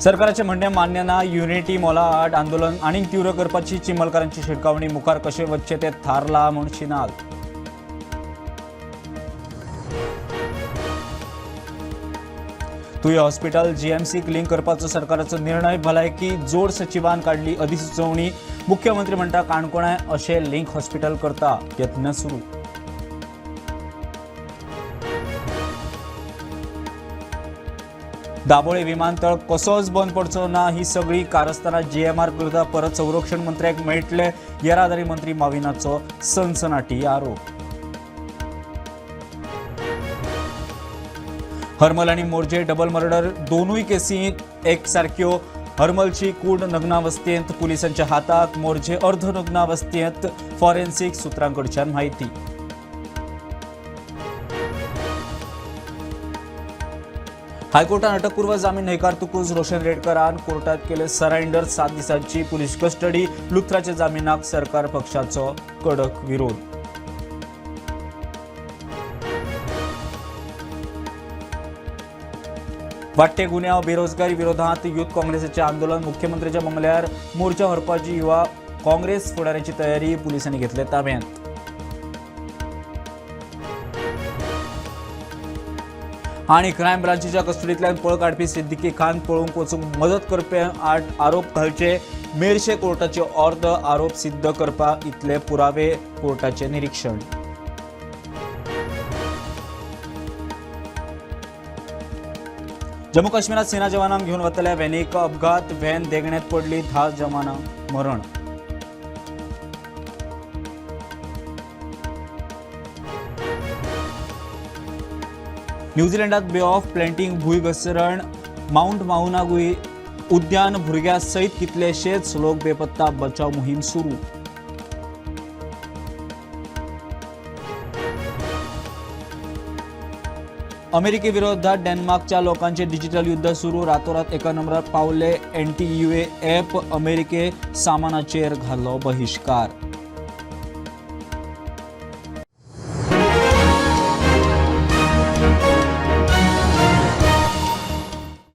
सरकाराचें म्हणणें मान्य ना. युनिटी मॉला आड आंदोलन आनीक तीव्र करपाची चिंबलकारांची शिटकावणी. मुखार कशें वचचें तें थारलां म्हूण शिनाल. तुयें हॉस्पिटल जीएमसीक लिंक करपाचो सरकाराचो निर्णय. भलायकी जोड सचिवान काडली अधिसुचोवणी. मुख्यमंत्री म्हणटा काणकोणाय अशें लिंक हॉस्पिटल करता यत्न सुरू. दाबोळे विमानतळ कसोच बंद पडचो ना ही सगळी कारस्थानां जीएमआर करता. परत संरक्षण मंत्र्याक मेळटले येरादारी मंत्री माविनाचो सनसनाटी आरोप. हरमल आनी मोरजे डबल मर्डर दोनूय केसींत एकसारक्यो. हरमलची कूड नग्नावस्थेंत पुलिसांच्या हातात, मोरजे अर्धनग्नावस्थेंत फॉरेन्सिक सूत्रांकडच्यान म्हायती. हायकोर्टान अटकपूर्व जामीन न्हयकारतकूच रोशन रेडकरान कोर्टात केले सरेंडर. 7 दिसांची पुलीस कस्टडी. लुथराच्या जामिनाक सरकार पक्षाचो कडक विरोध. वाडटे गुन्यांव, बेरोजगारी विरोधात युथ काँग्रेसीचें आंदोलन. मुख्यमंत्र्याच्या बंगल्यार मोर्चा व्हरपाची युवा काँग्रेस फुडाऱ्याची तयारी. पुलिसांनी घेतले ताब्यांत. आनी क्रायम ब्रांचीच्या कस्टडींतल्यान पळ काडपी सिद्दीकी खान पळूंक वचूंक मदत करपी आड आरोप घालचे. मेरशे कोर्टाचे ऑर्द. आरोप सिद्ध करपा इतले पुरावे. कोर्टाचें निरीक्षण. जम्मू काश्मीरात सेना जवानांक घेवन वतल्या व्हॅनीक अपघात. व्हॅन देगण्यात पडली. 10 जवानांक मरण. न्यूझीलंडात बे ऑफ प्लॅन्टींग भूंय घसरण. माउंट माउनागुई उद्यान भुरग्यां सयत कितलेशेच लोक बेपत्ता. बचाव मोहीम सुरू. अमेरिके विरोधात डेन्मार्कच्या लोकांचे डिजिटल युद्ध सुरू. रातोरात एका नंबरार पावले एनटीयूए ॲप. अमेरिके सामानाचेर घालो बहिश्कार.